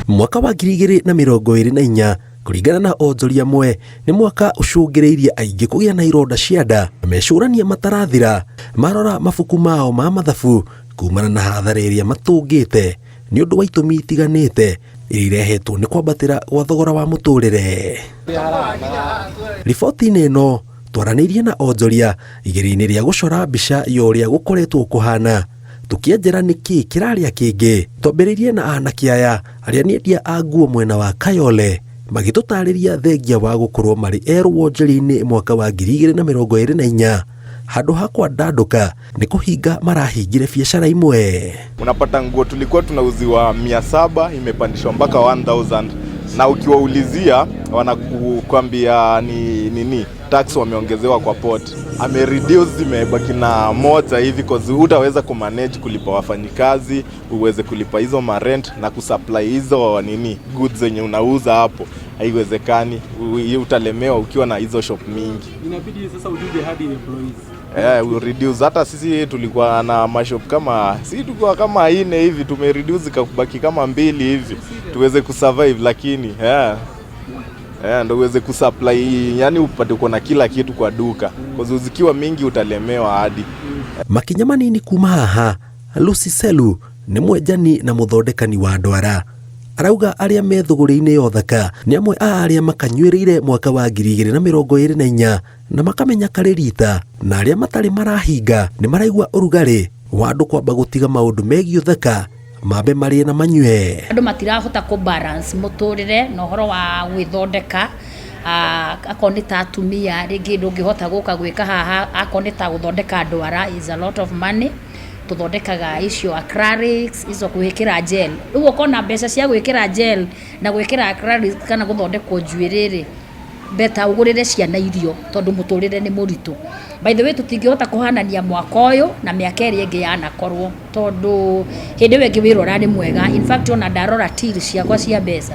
Mwaka wa 2024 kũringana na onjoria amwe nĩ mwaka ũcũngĩrĩirie aingĩ kũgĩa na ironda cia nda na mecũrania matarathira marora mabuku mao ma mathabu kumana na hathara ĩrĩa matũngĩte nĩ ũndũ wa itũmi itiganĩte iria irehetwo nĩ kwambatĩra gwa thogora wa mũtũrĩre. Riboti-inĩ ĩno twaranĩirie na onjoria igerio-inĩ rĩa gũcora mbica ya ũrĩa gũkoretwo kũhana tũkĩenjera nĩkĩ kĩrarĩa kĩngĩ. Twambĩrĩirie na anake aya arĩa nĩ endia a nguo mwena wa Kayole magĩtũtarĩria thengia wa gũkorwo marĩ erũ wonjoria-inĩ mwaka wa 2024 handũ ha kwandandũka nĩ kũhinga marahingire biacara imwe. Unapata nguo tulikuwa tunauziwa 700 imepandishwa mpaka 1000 na ukiwaulizia wanakuambia ni nini tax wameongezewa kwa port. Ame reduce zimebaki na moja hivi cause hutaweza kumanage kulipa wafanyikazi, uweze kulipa hizo marent na kusupply hizo nini goods zenye unauza hapo, haiwezekani. Utalemewa ukiwa na hizo shop mingi. Inabidi sasa ujuje hadi employees. Eh, reduce. Hata sisi tulikuwa na mashop kama si tulikuwa kama ine hivi, tumereduce ikabaki kama mbili hivi tuweze kusurvive, lakini yeah, ndo uweze kusupply, yani upate uko na kila kitu kwa duka, cause zikiwa mingi utalemewa hadi. Makinya manini kuma haha Lucy Selu nĩ mwenjani na mũthondekani wa ndwara arauga arĩa me thũgũrĩ-inĩ ya ũthaka nĩ amwe a arĩa makanyuĩrĩire mwaka wa 2024 na makamenya karĩ rita na arĩa matarĩ marahinga nĩ maraigua ũrugarĩ wa andũ kwamba gũtiga maũndũ megiĩ ũthaka mambe marĩe na manyue. Andũ matirahota kũ balance mũtũrĩre na ũhoro wa gwĩthondeka. Akorwo nĩ ta atumia rĩngĩ ndũngĩhota gũka gwĩka haha, akorwo nĩ ta gũthondeka ndwara is a lot of money. Tũthondekaga icio acrylics, icio gwĩkĩra gel. Rĩu ũkona mbeca cia gwĩkĩra gel na gwĩkĩra acrylics kana gũthondekwo njuĩrĩ rĩ, better ũgũrĩre ciana irio tondũ mũtũrĩre nĩ mũritũ. By the way, tũtingĩhota kũhanania mwaka ũyũ na mĩaka ĩrĩa ĩngĩ yanakorwo tondũ hĩndĩ ĩyo ĩngĩ wĩra ũrarĩ mwega. In fact, ona ndarora till ciakwa cia mbeca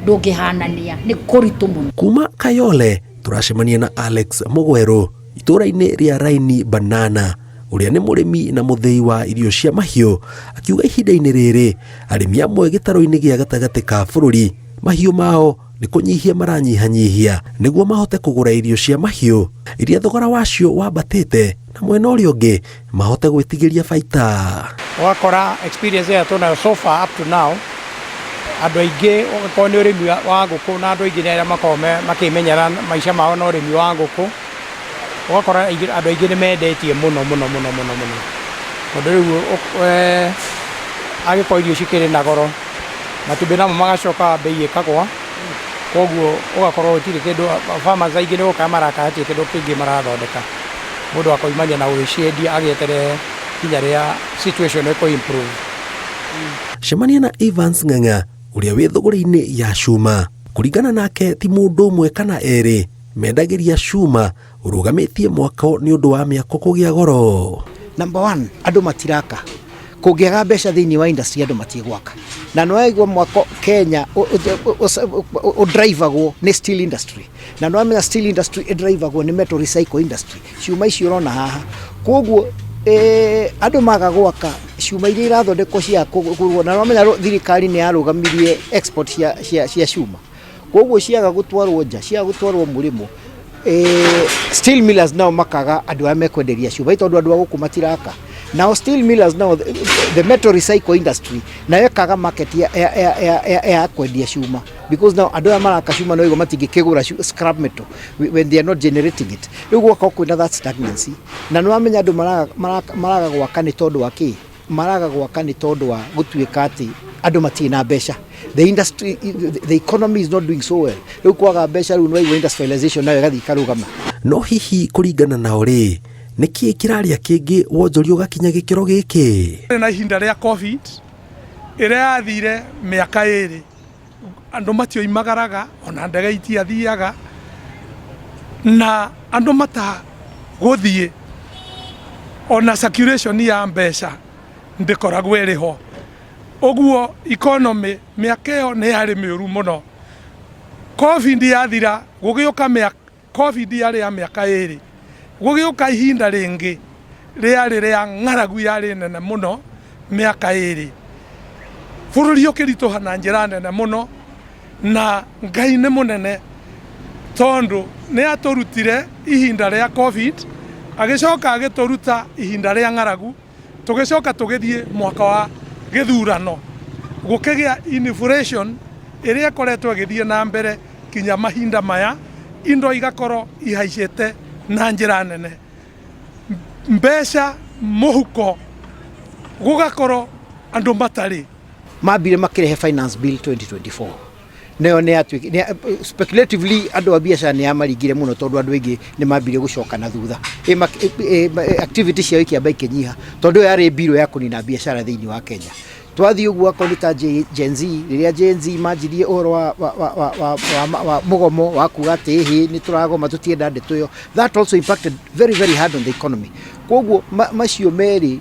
ndũngĩhanania, nĩ kũritũ mũno. Kuma Kayole tũracemania na Alex Mũgwerũ itũũra-inĩ rĩa Raini Banana ũrĩa nĩ mũrĩmi na mũthĩi wa irio cia mahiũ akiuga ihinda-inĩ rĩrĩ arĩmi amwe gĩtarũ-inĩ gĩa gatagatĩ ka bũrũri mahiũ mao nĩ kũnyihia maranyihanyihia nĩguo mahote kũgũra irio cia mahiũ iria thogora wacio wambatĩte na mwena ũrĩa ũngĩ mahote gwĩtigĩria baita. Ũgakora experience ĩrĩa tũnayo so far up to now, andũ aingĩ ũgĩkorwo nĩ ũrĩmi wa ngũkũ na andũ aingĩ nĩ arĩa makoragwo makĩmenyera maica mao na ũrĩmi wa ngũkũ, ũgakora andũ aingĩ nĩ mendetie mũno mũno mũno mũno mũno, tondũ rĩu angĩkorwo irio cikĩrĩ na goro, matumbĩ namo magacoka bei ĩkagwa, koguo ũgakorwo gũtirĩ kĩndũ, farmers aingĩ nĩ gũkaya marakaya hatirĩ kĩndũ kĩngĩ marathondeka, mũndũ akoimania na gũgĩciendia agĩeterere nginya rĩrĩa situation ĩkũ improve. Cemania na Evans Ng'ang'a ũrĩa wĩ thũgũrĩ-inĩ ya cuma. Kũringana nake ti mũndũ ũmwe kana erĩ mendagĩria cuma ũrũgamĩtie mwako nĩ ũndũ wa mĩako kũgĩa goro. Number one, andũ matiraka. Kũngĩaga mbeca thĩinĩ wa industry andũ matigwaka. Na nĩ waigua mwako Kenya ũdraivagwo nĩ steel industry. Na nĩ wamenya steel industry ĩdraivagwo nĩ metal recycle industry. Cuma icio ũrona haha. Koguo andũ maga gwaka cuma iria irathondekwo cia kũgũrwo, na nĩ wamenya thirikari nĩ yarũgamirie export cia cuma. Koguo ciaga gũtwarwo nja, ciaga gũtwarwo mũrĩmo, steel millers nao makaga andũ arĩa mekwenderia cuma tondũ andũ a gũkũ matiraka. Nao steel millers nao the metal recycle industry nayo ĩkaga market ya kwendia cuma, because now andũ aya maraka cuma no igua matingĩkĩgũra scrap metal when they are not generating it. Rĩu gũgakorwo kwĩna that stagnancy, na nĩ wamenya andũ maraga gwaka nĩ tondũ wa kĩ? Maraga gwaka nĩ tondũ wa gũtuĩka atĩ andũ matirĩ na mbeca. The industry, the economy is not doing so well. Rĩu kwaga mbeca, rĩu nĩwaigua industrialization nayo ĩgathiĩ ĩkarũgama. No hihi kũringana nao rĩ, nĩkĩ kĩrarĩa kĩngĩ wonjoria ũgakinya gĩkĩro gĩkĩ? Na ihinda rĩa COVID ĩrĩa yathire mĩaka ĩrĩ, andũ matioimagaraga ona ndege itiathiaga, na andũ matagũthiĩ ona circulation ya mbeca ndĩkoragwo ĩrĩ ho. Ũguo economy mĩaka ĩyo nĩ yarĩ mĩũru mũno. COVID yathira gũgĩũka COVID yarĩ ya mĩaka ĩrĩ, gũgĩũka ihinda rĩngĩ rĩarĩ rĩa ng'aragu yarĩ nene mũno mĩaka ĩrĩ. Bũrũri ũkĩritũha na njĩra nene mũno, na Ngai nĩ mũnene tondũ nĩ atũrutire ihinda rĩa Covid, agĩcoka agĩtũruta ihinda rĩa ng'aragu, tũgĩcoka tũgĩthiĩ mwaka wa gĩthurano, gũkĩgĩa inflation ĩrĩa ĩkoretwo ĩgĩthiĩ na mbere kinya mahinda maya, indo igakorwo ihaicĩte na njĩra nene. Mbeca mũhuko gũgakorwo andũ matarĩ. Mambire makĩrehe Finance Bill 2024, nayo nĩ yatuĩkire speculatively andũ a biacara nĩ yamaringire mũno, tondũ andũ aingĩ nĩ mambire gũcoka na thutha. Activity ciao ikĩamba ikĩnyiha, tondũ ĩyo yarĩ mbirũ ya kũnina biacara thĩinĩ wa Kenya. Twathiĩ ũguo, akorwo nĩ ta Gen Z, rĩrĩa Gen Z manjirie ũhoro wa mũgomo wa kuga atĩ ĩhĩ nĩ tũragoma, tũtienda ndeto ĩyo, that also impacted very very hard on the economy. Koguo macio merĩ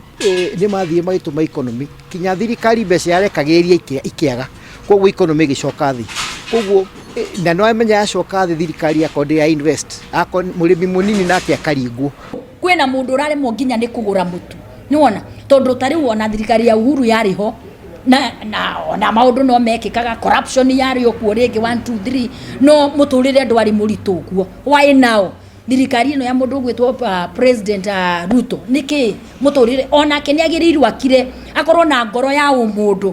nĩ mathire magĩtũma economy, kinya thirikari mbeca yarekagĩrĩria ikĩaga, koguo economy ĩgĩcoka thĩ. Koguo na nĩ wamenya yacoka thĩ, thirikari akorwo ndĩra invest, akorwo mũrĩmi mũnini nake akaringwo. Kwĩna mũndũ ũraremwo nginya nĩ kũgũra mũtu, nĩwona, tondũ ta rĩu ona thirikari ya Uhuru yarĩ ho na ona maũndũ no mekĩkaga, corruption yarĩ o kuo rĩngĩ, 1 2 3, no mũtũrĩre ndwarĩ mũritũ ũguo. Why now thirikari ĩno ya mũndũ ũgwĩtwo President Ruto, nĩkĩ mũtũrĩre? Onake nĩ agĩrĩirwo akire, akorwo na ngoro ya ũmũndũ,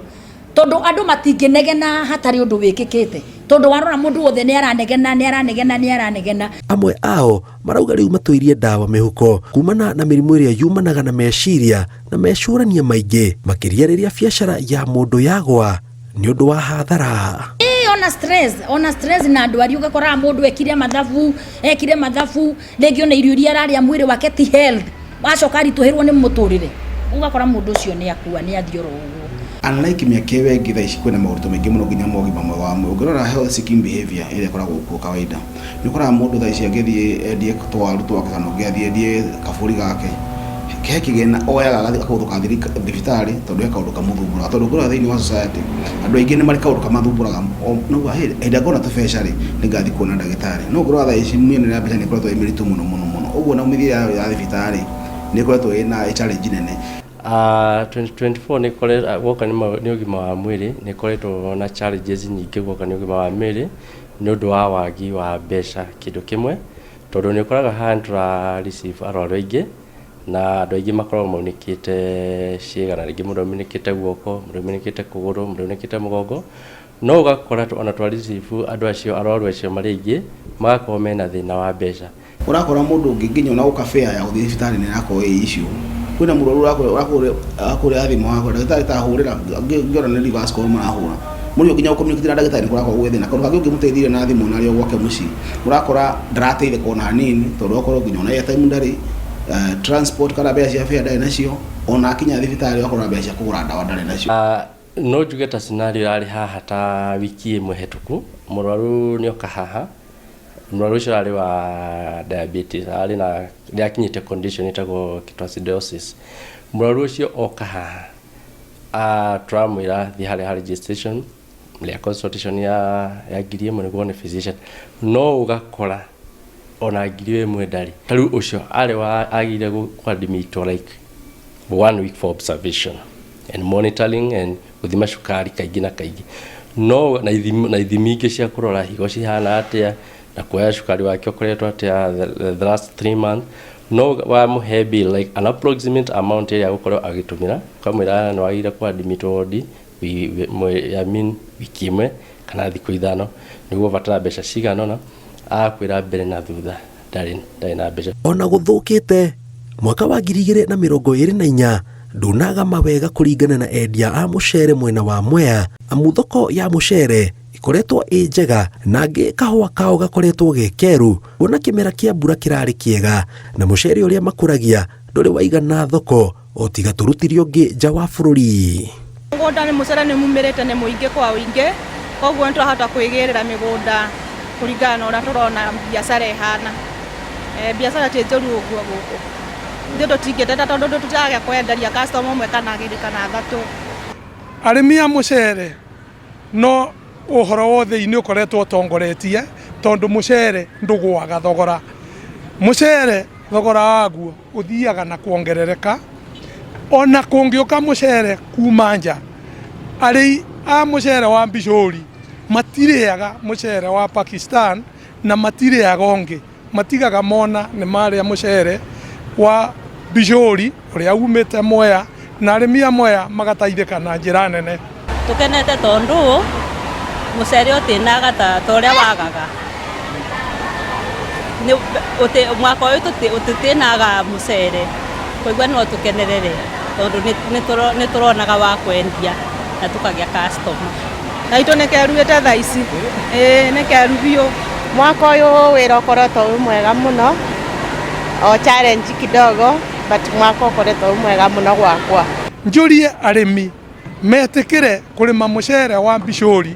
tondũ andũ matingĩnegena hatarĩ ũndũ wĩkĩkĩte, tondũ warora mũndũ wothe nĩ aranegena, nĩ aranegena, nĩ aranegena. Amwe ao marauga rĩu matũirie ndawa mĩhuko kumana na mĩrimũ ĩrĩa yumanaga na meciria na mecũrania maingĩ, makĩria rĩrĩa biacara ya mũndũ yagwa nĩ ũndũ wa hathara. Ĩĩ, ona stress na ndwari, ũgakoraga mũndũ ekire mathabu rĩngĩ ona irio iria ararĩa mwĩrĩ wake ti health, acoka aritũhĩrwo nĩ mũtũrĩre, ũgakora mũndũ ũcio nĩ akua, nĩ athiĩ oro ũguo. Unlike mĩaka ĩyo ĩngĩ, thaa ici kwĩna maũritũ maingĩ mũno, nginya mogima mwega wa mwĩrĩ. Ũngĩrora health seeking behavior ĩrĩa ĩkoragwo kuo kawaida, nĩ ũkoraga mũndũ thaa ici angĩthiĩ endie twaru twake kana ũngĩ athiĩ endie kabũri gake, he kĩgĩna oyaga agathiĩ akahũthũka thibitarĩ, tondũ he kaũndũ kamũthumbũraga. Tondũ ũngĩrora thĩinĩ wa society, andũ aingĩ nĩ marĩ kaũndũ kamathumbũraga, nauga hĩ hĩndĩ ĩrĩa ngona tũbeca rĩ, nĩ ngathiĩ kuona ndagĩtarĩ. No ũngĩrora thaa ici, mĩonere ya mbeca nĩ ĩkoretwo ĩ mĩritũ mũno mũno mũno ũguo, na mĩthiĩre yayo ya thibitarĩ nĩ ĩkoretwo ĩna challenge nene. 2024 nĩ ĩkoretwo guoka nĩ ũgima wa mwĩrĩ, nĩ ĩkoretwo na challenges nyingĩ guoka nĩ ũgima wa mwĩrĩ nĩ ũndũ wa wagi wa mbeca, kĩndũ kĩmwe, tondũ nĩ ũkoraga haha nĩ tũra receive arwaru aingĩ, na andũ aingĩ makoragwo maunĩkĩte ciĩga, na rĩngĩ mũndũ aunĩkĩte guoko, mũndũ aunĩkĩte kũgũrũ, mũndũ aunĩkĩte mũgongo, no ũgakora ona twa receive andũ acio, arwaru acio marĩ aingĩ, magakorwo mena thĩna wa mbeca. Ũrakora mũndũ ũngĩ nginya ona gũka fare ya gũthiĩ thibitarĩ nĩ ĩrakorwo ĩ issue. Kwĩna mũrwaru ũrakũrĩra thimũ wakwa, "Ndagĩtarĩ, tahũrĩra," ngĩona nĩ reverse call marahũra. Mũndũ nginya gũcommunicate na ndagĩtarĩ nĩ kũrakorwo gwĩ thĩna. Kaũndũ kangĩ ũngĩmũteithirie na thimũ ona arĩ o gwake mũciĩ, ũrakora ndarateithĩka ona hanini, tondũ okorwo nginya ona airtime ndarĩ, transport kana mbeca cia fare ndarĩ nacio, ona akinya thibitarĩ ũgakora mbeca cia kũgũra ndawa ndarĩ nacio. No njuge ta scenario yarĩ haha ta wiki ĩmwe hetũku, mũrwaru nĩ oka haha. Mũrwaru ũcio ararĩ wa diabetes, ararĩ na nĩ akinyĩte condition ĩtagwo ketoacidosis. Mũrwaru ũcio oka haha, tũramwĩra thiĩ harĩa ha registration rĩa consultation ya 1000 nĩguo one physician, no ũgakora ona 1000 ndarĩ. Ta rĩu ũcio arĩ wa agĩrĩire kũadmitwo like one week for observation and monitoring and gũthima cukari kaingĩ na kaingĩ, no na ithimi ingĩ cia kũrora higo cihana atĩa na kuoya cukari wake ũkoretwo atĩa the last 3 months. No wamũhe bill like an approximate amount ĩrĩa agũkorwo agĩtũmĩra, ũkamwĩra nĩ wagĩrĩire kũadmitwo wodi I mean wiki ĩmwe kana thikũ 5 nĩguo ũbatara mbeca cigana ũna, agakwĩra mbere na thutha ndarĩ na mbeca. Ona gũthũkĩte, mwaka wa 2024 ndũnagama wega kũringana na endia a mũcere mwena wa Mwea, amu thoko ya mũcere ĩkoretwo ĩ njega, na angĩ kahũa kao gakoretwo ge keru, kuona kĩmera kĩa mbura kĩrarĩ kĩega na mũcere ũrĩa makũragia ndũrĩ waigana thoko o tiga tũrutire ũngĩ nja wa bũrũri. Mũgũnda nĩ mũcere nĩ mumĩrĩte nĩ mũingĩ kwa ũingĩ, koguo nĩ twahota kwĩgĩrĩra mĩgũnda kũringana na ũrĩa tũrona biacara ĩhana. Biacara ti njũru ũguo gũkũ, ithuĩ tũtingĩteta tondũ tũtiragĩa kwenderia customer ũmwe kana agĩrĩ kana athatũ. Arĩmi a mũcere, no ũhoro wothe nĩ ũkoretwo ũtongoretie, tondũ mũcere ndũgũaga thogora. Mũcere thogora waguo ũthiaga na kuongerereka, ona kũngĩũka mũcere kuma nja arĩ. a mũcere wa Mbicũri matirĩaga mũcere wa Pakistan na matirĩaga ũngĩ, matigaga mona nĩ marĩa mũcere wa Mbicũri ũrĩa umĩte Mwea, na arĩmi a Mwea magataithĩka na njĩra nene. Tukenete tondu mucere utinaga ta uria wagaga. Mwaka uyu tutinaga mucere, koguo no tukenerere tondu ni turonaga wa kwendia na tukagia customer. Gaitũ nĩ keruĩte thaa ici, ĩĩ nĩ keru biũ. Mwaka ũyũ wĩra ũkoretwo wĩ mwega mũno, o challenge kidogo, but mwaka ũkoretwo wĩ mwega mũno gwakwa. Njũrie arĩmi metĩkĩre kũrĩma mũcere wa Mbicũri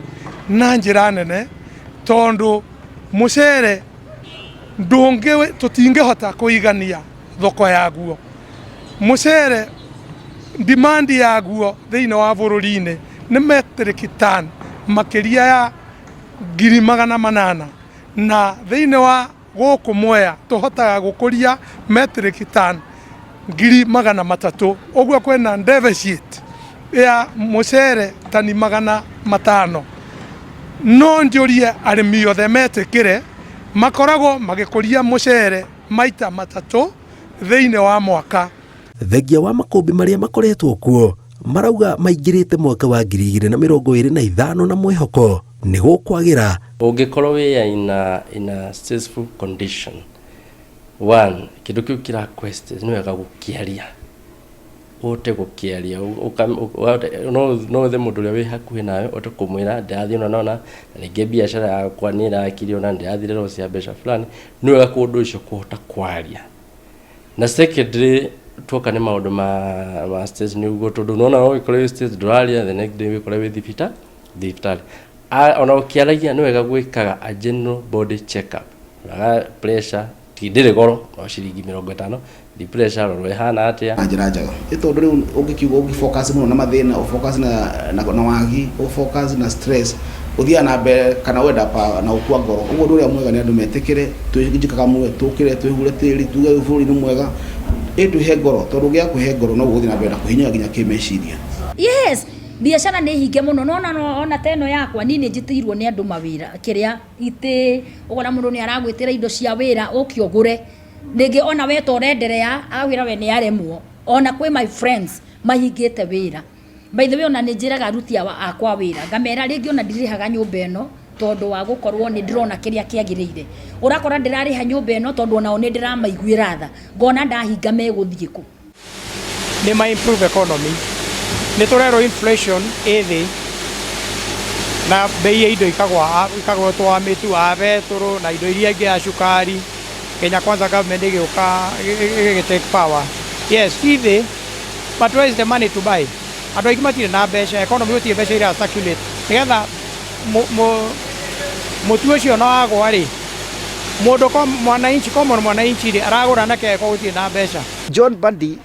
na njĩra nene, tondũ mũcere ndũngĩ tũtingĩhota kũigania thoko yaguo. Mũcere demand yaguo thĩinĩ wa bũrũri-inĩ nĩ metric ton makĩria ya 800,000, na thĩinĩ wa gũkũ Mwea tũhotaga gũkũria metric ton 300,000. Ũguo kwĩna deficit ya mũcere tani 500. No njũrie arĩmi othe metĩkĩre makoragwo magĩkũria mũcere maita 3 thĩinĩ wa mwaka. Thengia wa makũmbĩ marĩa makoretwo kuo marauga maingĩrĩte mwaka wa 2025 na mwĩhoko nĩ gũkwagĩra. Ũngĩkorwo wĩ in a stressful condition, one, kĩndũ kĩu kĩrakũ nĩ wega gũkĩaria, ũhote gũkĩaria, no ũthe mũndũ ũrĩa wĩ hakuhĩ nawe ũhote kũmwĩra ndĩrathiĩ ũna na ũna, na rĩngĩ biacara yakwa nĩ ĩrakire ũna, ndĩrathire loss ya mbeca fulani. Nĩ wega kũndũ ũcio kũhota kwaria. Na secondly, tuoka nĩ maũndũ ma stress nĩ ũguo, tondũ nĩwona no wĩkore wĩ stress ndũraria, the next day wĩkore wĩ thibitarĩ. Ona ũkĩaragia nĩ wega gwĩkaga a general body check up, roraga pressure, ti ndĩrĩ goro, no ciringi 50, the pressure rorwo ĩhana atĩa. Na njĩra njega ĩ tondũ rĩu ũngĩkiuga ũngĩfocus mũno na mathĩna, ũfocus na wagi, ũfocus na stress, ũthiaga na mbere kana wenda pa na gũkua ngoro. Ũguo ũndũ ũrĩa mwega nĩ andũ metĩkĩre twĩjikagamue, tũkĩre twĩhure tĩri, tuge ũyũ bũrũri nĩ mwega, ĩ twĩhe ngoro, tondũ ũngĩaga kwĩhe ngoro no ũgũthiĩ na mbere na kũhinyara nginya kĩmeciria. Yes, biacara nĩ hinge mũno. Nona ona ta ĩno yakwa niĩ nĩ njĩtĩirwo nĩ andũ mawĩra kĩrĩa itĩ, ũkona mũndũ nĩ aragwĩtĩra indo cia wĩra ũke ũgũre, rĩngĩ ona we ta ũrenderea agwĩra we nĩ aremwo. Ona kwĩ my friends mahingĩte wĩra. By the way, ona nĩ njĩraga aruti akwa wĩra ngamera rĩngĩ ona ndirĩhaga nyũmba ĩno tondũ wa gũkorwo nĩ ndĩrona kĩrĩa kĩagĩrĩire. Ũrakora ndĩrarĩha nyũmba ĩno tondũ onao nĩ ndĩramaiguĩra tha, ngona ndahinga megũthiĩ kũ. Nĩ ma improve economy, nĩ tũrerwo inflation ĩ thĩ na bei ya indo ikagwa, ikagwa twa mĩtu wa betũrũ na indo iria ingĩ ya cukari. Kenya Kwanza government ĩgĩũka ĩgĩ take power, yes, ci thĩ, but where is the money to buy? Andũ aingĩ matirĩ na mbeca, economy gũtirĩ mbeca ira circulate nĩgetha mũtu ũcio no wagwa rĩ, mũndũ mwananchi, common mwananchi rĩ, aragũra na keko gũtirĩ na mbeca. John Mbadi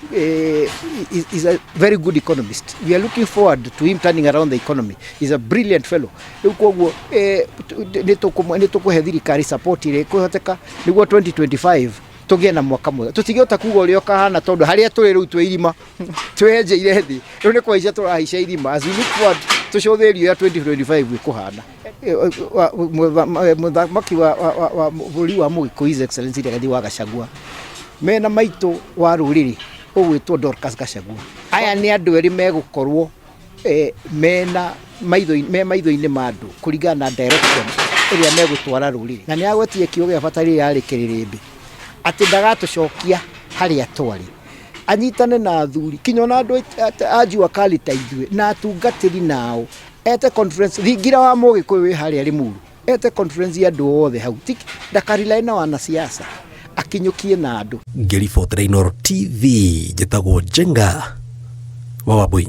is a very good economist. We are looking forward to him turning around the economy. He's a brilliant fellow. Rĩu koguo nĩ tũkũhe thirikari support ĩrĩa ĩkũhoteka nĩguo 2025 tũgĩe na mwaka mwega. Tũtingĩhota kuga ũrĩa ũkahana tondũ harĩa tũrĩ rĩu twĩ irima, twĩenjeire thĩ, rĩu nĩ kũhaica tũrahaica irima. As we look forward tũcũthĩrĩrie ũrĩa 2025 ĩkũhana. Mũthamaki wa bũrũri wa Mũgĩkũyũ His Excellency Rigathi wa Gachagua mena maitũ wa rũrĩrĩ ũgwĩtwo Dorcas Gachagua. Aya nĩ andũ erĩ megũkorwo mena me maitho-inĩ ma andũ kũringana na direction ĩrĩa megũtwara rũrĩrĩ. Na nĩ agwetie kiugo gĩa bata rĩrĩa yarĩ kĩrĩrĩmbĩ, atĩ ndagatũcokia harĩa twarĩ. Anyitane na athuri kinya ona andũ a jua kali ta ithuĩ na atungatĩri nao, ete conference thingira wa Mũgĩkũyũ wĩ harĩa Limuru, ete conference ya andũ othe hau, ndakarely na wanasiasa, akinyũkie na andũ. Ngĩribotera Inooro TV, njĩtagwo Njenga wa Wambui.